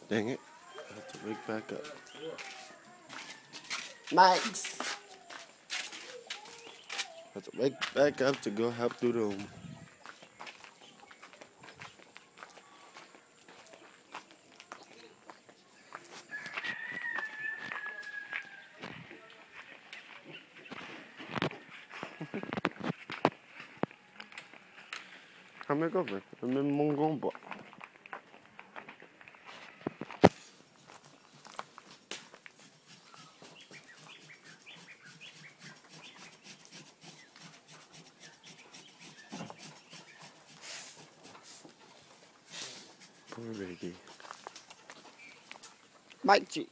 Dang it. I have to wake back up. Max! I have to wake back up to go help do the home. I'm over. I'm in Mongomba. Poor Reggie. Mikey.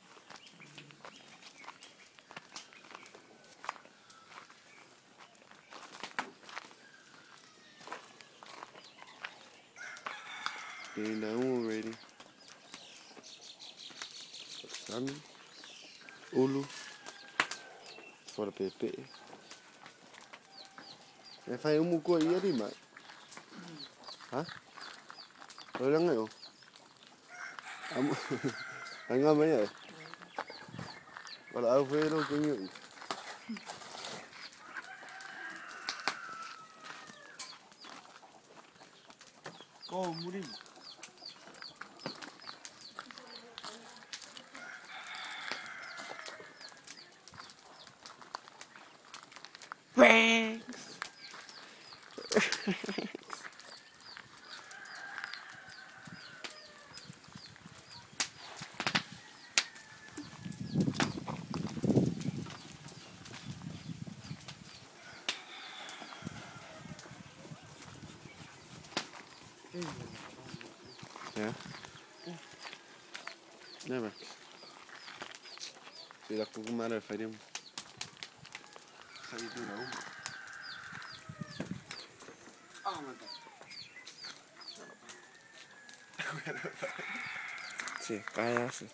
Getting down already. Sami, ulu, fora pepe. E fai umu ko ia di mai. Ha? Ora ngayo. Amu. Anga mai ai. Wala au fero kunyo. Ko muri. Thanks. Yeah. Never. See that matter if I didn't. How you do now? Oh my God. Sí, cállate.